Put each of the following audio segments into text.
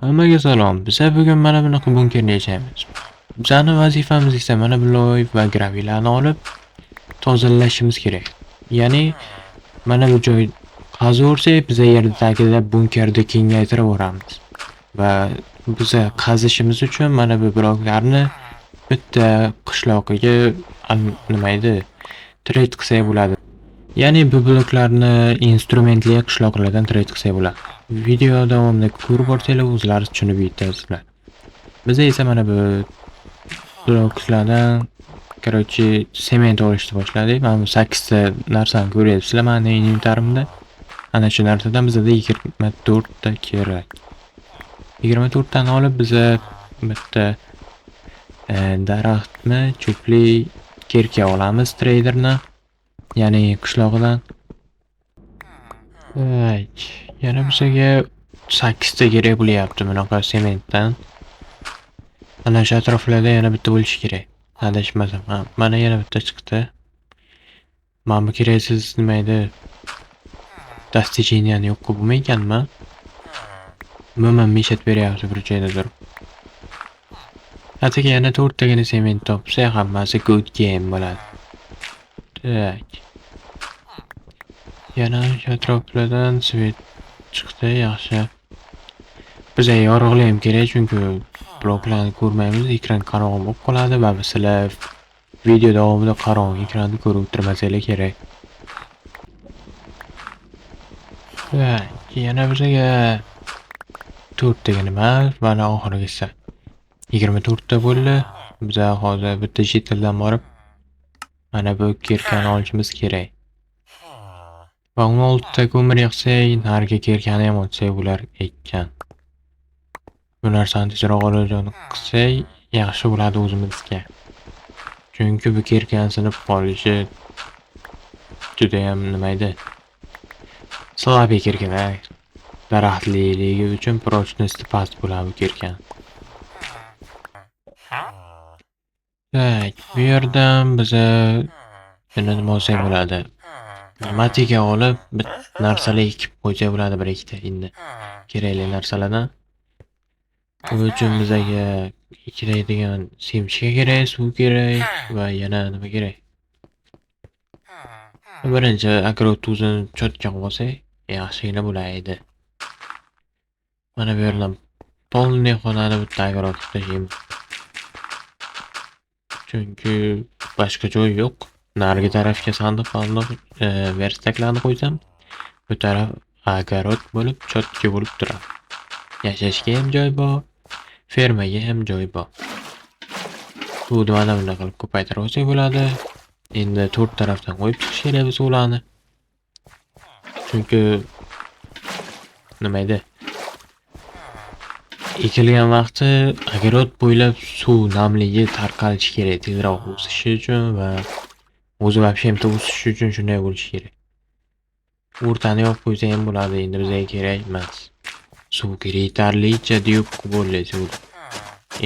Hammaga salom. Biza bugun mana bunaqa bunkerda yashaymiz. Bizani vazifamiz esa mana bu loy va gravilarni olib tozalashimiz kerak. Ya'ni mana bu joy qazaversak, biza yer tagida bunkerni kengaytirib boramiz. Va biza qazishimiz uchun mana bu bloklarni bitta qishloqiga nima edi? Trade qilsak bo'ladi. Ya'ni bu bloklarni instrumentli qishloqlardan trade qilsak bo'ladi. Video davomida ko'rib borsanglar o'zlaringiz tushunib yetasizlar. Biz esa mana bu bloklardan короче sement olishni boshladik. Mana bu 8 ta narsani ko'ryapsizlar mani inventarimda. Ana shu narsadan bizada 24 ta kerak. 24 tani olib biza bitta daraxtni cho'pli кирка olamiz traderni, ya'ni qishlog'idan. Так, yana bizaga 8 ta kerak bo'lyapti bunaqa sementdan. Mana shu atroflarda yana bitta bo'lishi kerak. Adashmasam, ha, mana yana bitta chiqdi. Mana bu keraksiz nima edi? Достижения ni yo'q qilib bo'lmaykanmi? Umuman мешать beryapti bir joyda turib. Atigi yana 4 tagina sement topsak hammasi good game bo'ladi. Так. Yana shu atroflardan свет chiqdi, yaxshi. Bizga yorug'lik ham kerak, chunki bloklarni ko'rmaymiz, ekran qorong'i bo'lib qoladi va sizlar video davomida qorong'i ekranni ko'rib o'tirmasanglar kerak. Так, yana bizga 4 tagina emas, mana oxirgisi. 24 ta bo'ldi. Biza hozir bitta jitildan borib mana bu кирка ni olishimiz kerak. Va 16 ta ko'mir yig'sak, narigi кирка ni ham olsak bo'lar ekan. Bu narsani tezroq oladigan qilsak yaxshi bo'ladi o'zimizga. Chunki bu кирка ni sinib qolishi judayam nima edi? Слабый кирка da. Daraxtliligi uchun прочности past bo'ladi bu кирка ni. Так, bu yerdan biza yana nima olsak bo'ladi? Мотыга olib, bir narsalar ekib qo'ysak bo'ladi bir ikkita endi kerakli narsalardan. Bu uchun bizaga ekiladigan семечка kerak, suv kerak va yana nima kerak? Birinchi огород o'zini чётко qilib olsak, yaxshigina bo'lar edi. Mana bu yerdan полный xonani bitta огород qilib tashlaymiz. Chunki boshqa joy yo'q. Narigi tarafga sandiq-pandiq, верстак larni qo'ysam, bu taraf огород bo'lib, чётко bo'lib turadi. Yashashga ham joy bor, fermaga ham joy bor. Suvni mana bunday qilib ko'paytirib olsak bo'ladi. Endi to'rt tarafdan qo'yib chiqish kerak bu suvlarni. Chunki nima edi? Ekilgan vaqti огород bo'ylab suv namligi tarqalishi kerak tezroq o'sishi uchun va o'zi вообще o'sishi uchun shunday bo'lishi kerak. O'rtani yopib qo'ysa ham bo'ladi, endi bizga kerak emas. Suv kerak yetarlicha deb bo'ldi suv.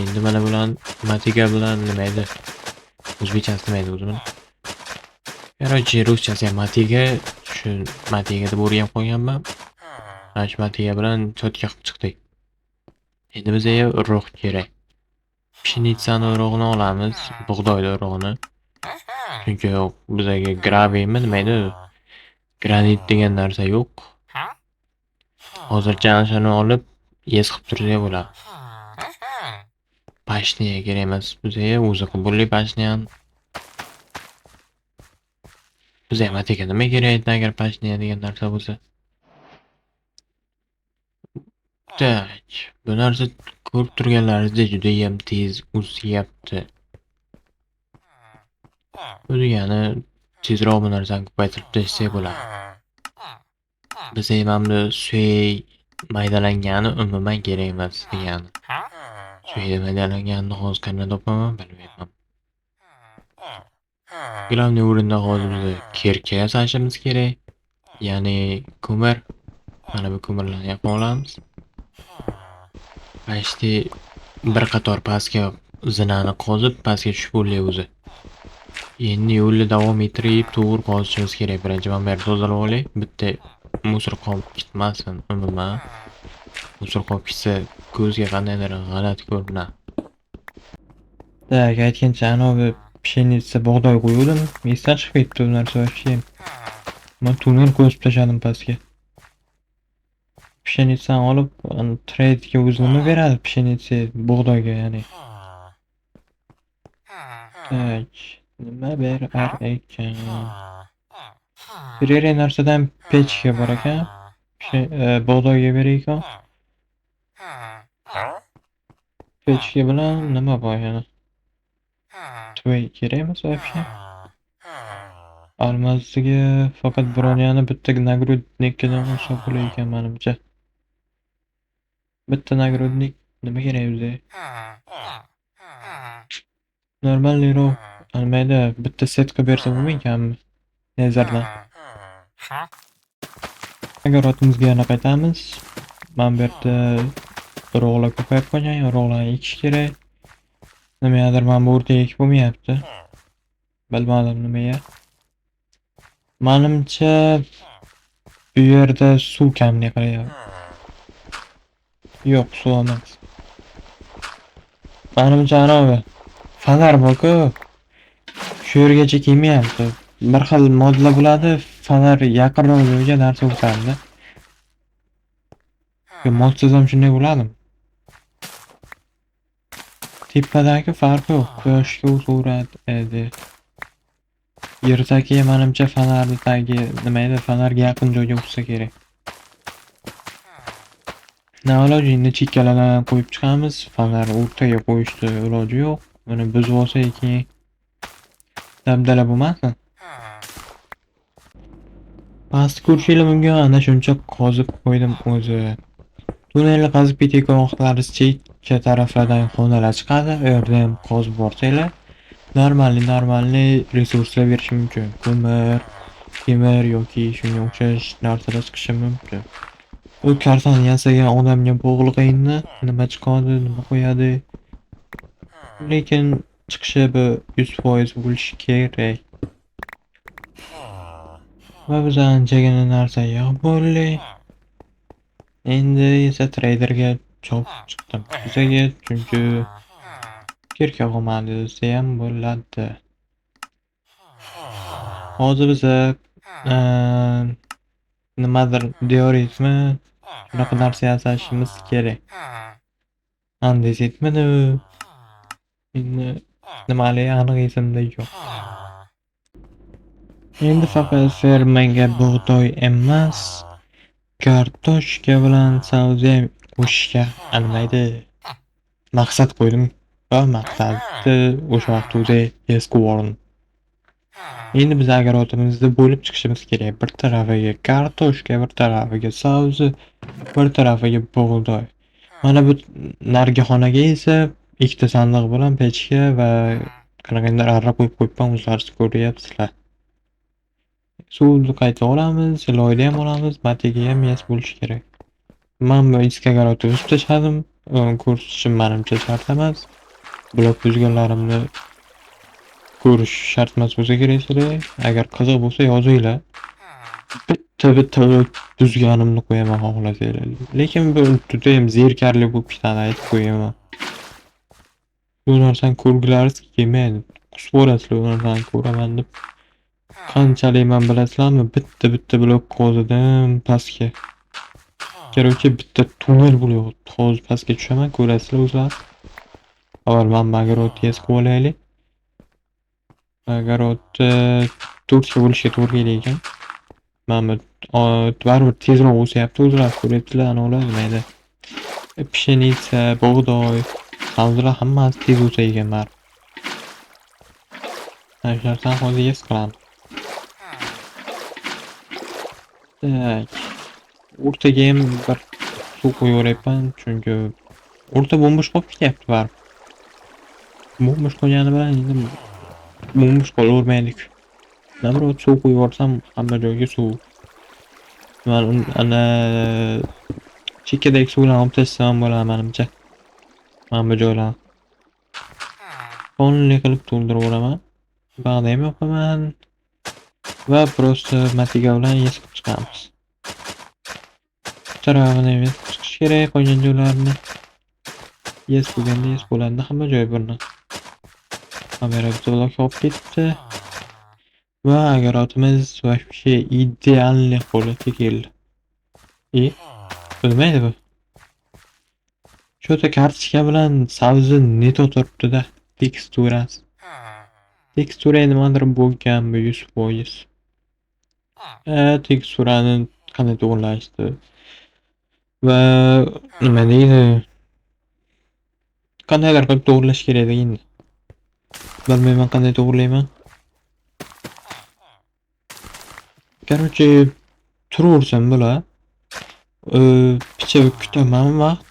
Endi mana bularni мотыга bilan nima edi? O'zbekchasi nima edi o'zi buni? Короче, ruschasi ham мотыга, shu мотыга deb o'rganib qolganman. Mana shu мотыга bilan чётко qilib chiqdik. Endi bizga urug' kerak. Пшеница ni urug'ini olamiz, bug'doyni urug'ini. Chunki bizga graviymi nima edi? Granit degan narsa yo'q. Hozircha ana shuni olib yes qilib tursak bo'ladi. Пашня kerak emas bizga, o'zi qilib bo'ldik пашня ni. Bizga мотыга nima kerak edi agar пашня degan narsa bo'lsa? Так, bu narsa ko'rib turganlaringizdek judayam tez o'syapti. Bu degani tezroq bu narsani ko'paytirib tashlasak bo'ladi. Bizga mana bu suyak maydalangani umuman kerak emas degani. Suyak maydalanganini hozir qayerdan topaman bilmayman. Главный o'rinda hozir biza кирка yasashimiz kerak. Ya'ni ko'mir. Mana bu ko'mirlarni yoqib olamiz. Почти bir qator pastga zinani qozib pastga tushib bo'ldik o'zi. Endi yo'lni davom ettirib to'g'ri qozishimiz kerak. Birinchi mana bu yerni tozalab olay. Bitta мусор qolib ketmasin umuman. Uzr, qolib ketsa, ko'zga qandaydir g'alati ko'rinadi. Так, aytgancha, anavi пшеница, bug'doy qo'yuvdim. Esdan chiqib ketdi bu narsa вообще. Man tunnel qo'yib tashladim pastga. Пшеница ni olib, trade ga o'zi nima beradi пшеница bug'doyga, ya'ni? Так, nima berar ekan? Bergan narsadan pechka bor ekan. Bug'doyga berar ekan. Pechka bilan nima bor yana? Tvoy kerak emas вообще. Almazga faqat bronyani bitta нагрудник dan olsa bo'lar ekan manimcha. Bitta нагрудник nima kerak bizga? Нормальный roq mayda bitta set qilib bersa bo'lmaykanmi? Netherdan. Огород imizga yana qaytamiz. Mana bu yerda urug'lar ko'payib qolgan, urug'larni ekish kerak. Nimagadir mana bu o'rtaga ekib bo'lmayapti. Bilmadim nimaga. Manimcha, bu yerda suv kamlik qilyapti. Yo'q, suv emas. Manimcha, anavi fonar bor-ku. Shu yergacha kelmayapti. Bir xil modlar bo'ladi, fonar yaqinroq joyga narsa o'tadi. Yo, modsiz ham shunday bo'ladimi? Tepadagi farqi yo'q. Quyoshga o'taveradi edi. Yerdagi manimcha fonarni tagi, nima edi, fonarga yaqin joyga o'tsa kerak. Nailoj, endi chekkalardan qo'yib chiqamiz. Fonar o'rtaga qo'yishni iloji yo'q. Buni buzib olsak, keyin dabdala bo'lmasin. Pastni ko'rishinglar mumkin, ana shuncha qozib qo'ydim o'zi. Tunnelni qazib ketayotgan vaqtlaringiz chekka taraflardan xonalar chiqadi. U yerda ham qozib borsanglar, нормальный нормальный resurslar berishi mumkin. Ko'mir, temir yoki shunga o'xshash narsalar chiqishi mumkin. U kartani yasagan odamga bog'liq endi, nima chiqadi, nima qo'yadi. Lekin chiqishi bu 100% bo'lishi kerak. Va biz anchagina narsa yig'ib bo'ldik. Endi esa traderga chopib chiqdim yuzaga, chunki kirka qolmadi desam bo'ladi. Hozir biza nimadir dioritmi, shunaqa narsa yasashimiz kerak. Andezitmidi u? Endi nimaligi aniq esimda yo'q. Endi faqat fermaga bug'doy emas, kartoshka bilan sabzi ham qo'shishga nima maqsad qo'ydim va maqsadni o'sha vaqt o'zi yes qilib. Endi biz огород imizni bo'lib chiqishimiz kerak. Bir tarafiga kartoshka, bir tarafiga sabzi, bir tarafiga bug'doy. Mana bu narigi xonaga esa ikkita sandiq bilan pechka va qanaqangidir arra qo'yib qo'yibman, o'zlaringiz ko'ryapsizlar. Suvni qayta olamiz, loyni ham olamiz, matiga ham yes bo'lishi kerak. Man bu eski огород ni buzib tashladim. Ko'rsatishim manimcha shart emas. Blok buzganlarimni ko'rish shart emas bo'lsa kerak sizlarga. Agar qiziq bo'lsa, yozinglar. Bitta-bitta blok buzganimni qo'yaman xohlasanglar. Lekin bu judayam zerikarli bo'lib ketadi, aytib qo'yaman. Bu narsani ko'rgilaringiz kelmaydi. Qusib yuborasizlar bu narsani ko'raman deb. Qanchalik man bilasizlarmi? Bitta-bitta blok qozidim pastga. Короче, bitta tunnel bo'lyapti. Hozir pastga tushaman, ko'rasizlar o'zlaringiz. Avval mana bu огород ni yes qilib olaylik. Огород ni to'rtga bo'lishga to'g'ri kelar ekan. Mana bu baribir tezroq o'syapti, o'zlaringiz ko'ryapsizlar, anavilar nima edi? Пшеница, bug'doy, sabzilar hammasi tez o'sar ekan baribir. Mana shu narsani hozir yes qilamiz. Так. O'rtaga ham bir suv qo'yaveryapman, chunki o'rta bo'm-bo'sh qolib ketyapti baribir. Bo'm-bo'sh qolgani bilan endi bo'm-bo'sh qolavermaylik. Наоборот, suv qo'yib yuborsam, hamma joyga suv. Man ana chekkadagi suvlarni olib tashlasam ham bo'ladi manimcha. Mana bu joylarni. Полный qilib to'ldirib yuboraman. Bag'da ham yopaman. Va просто matiga bilan yes qilib chiqamiz. Tarafini ham yes qilib chiqish. kerak qolgan joylarini. Yes bo'lganda yes bo'ladi hamma joy birni. Kamera bitta blok olib ketdi. Va огород imiz вообще идеальный holatga keldi. E, bu nima edi bu? Что-то kartochka bilan sabzi не то turibdi-da, teksturasi. Tekstura nimadir bo'lgan bu 100%. Teksturani qanday to'g'irlashdi? Va nima deydi? Qandaydir qilib to'g'irlash kerak endi. Bilmayman, qanday to'g'irlayman. Короче, turaversam bular. Picha kutaman vaqt.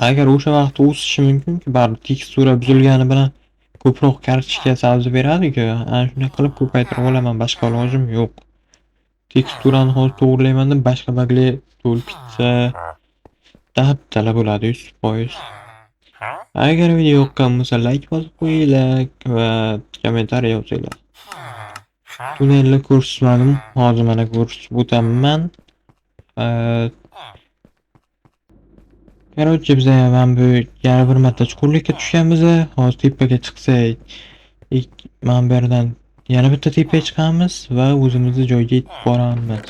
Agar o'sha vaqtda o'sishi mumkin-ku, baribir tekstura buzilgani bilan ko'proq kartochka, sabzi beradi-ku. Ana shunday qilib ko'paytirib olaman, boshqa ilojim yo'q. Teksturani hozir to'g'irlayman deb boshqa bagli to'lib ketsa, dabdala bo'ladi 100%. Agar video yoqqan bo'lsa, layk bosib qo'yinglar va kommentariy yozinglar. Tunnelni ko'rsatmadim, hozir mana ko'rsatib o'taman. Короче, biza mana bu yana bir marta chuqurlikka tushganmiz. Hozir tepaga chiqsak, mana bu yerdan yana bitta tepaga chiqamiz va o'zimizni joyga yetib boramiz.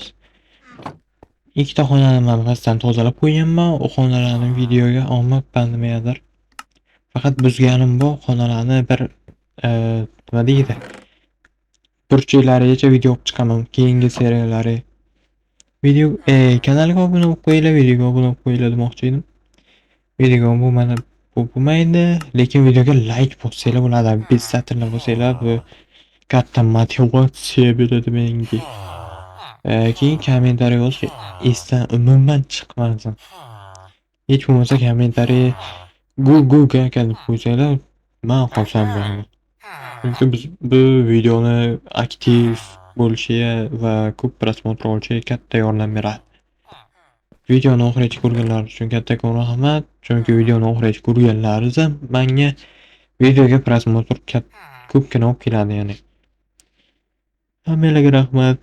Ikkita xonani man pastdan tozalab qo'yganman. U xonalarni videoga olmabman nimagadir. Faqat buzganim bor, xonalarni bir nima deydi? Burchaklarigacha video olib chiqaman keyingi seriyalari. Video kanalga obuna bo'lib qo'yinglar, videoga obuna bo'lib qo'yinglar demoqchi edim. Videoga obuna bu bo'lmaydi, lekin videoga layk bossanglar bo'ladi. Обязательно bosanglar, bu katta motivatsiya beradi menga. Keyin kommentariy yozish esdan umuman chiqmasin. Hech bo'lmasa kommentariy "Gu gu aka" deb qo'ysanglar, man xursand bo'laman. Chunki biz bu videoni aktiv bo'lishiga va ko'p просмотр olishiga katta yordam beradi. Videoni oxirigacha ko'rganlar uchun kattakon rahmat. Chunki videoni oxirigacha ko'rganlaringiz ham menga videoga просмотр ko'pgina olib keladi ya'ni. Hammanglarga rahmat.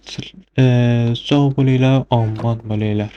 Sog' bo'linglar, omon bo'linglar.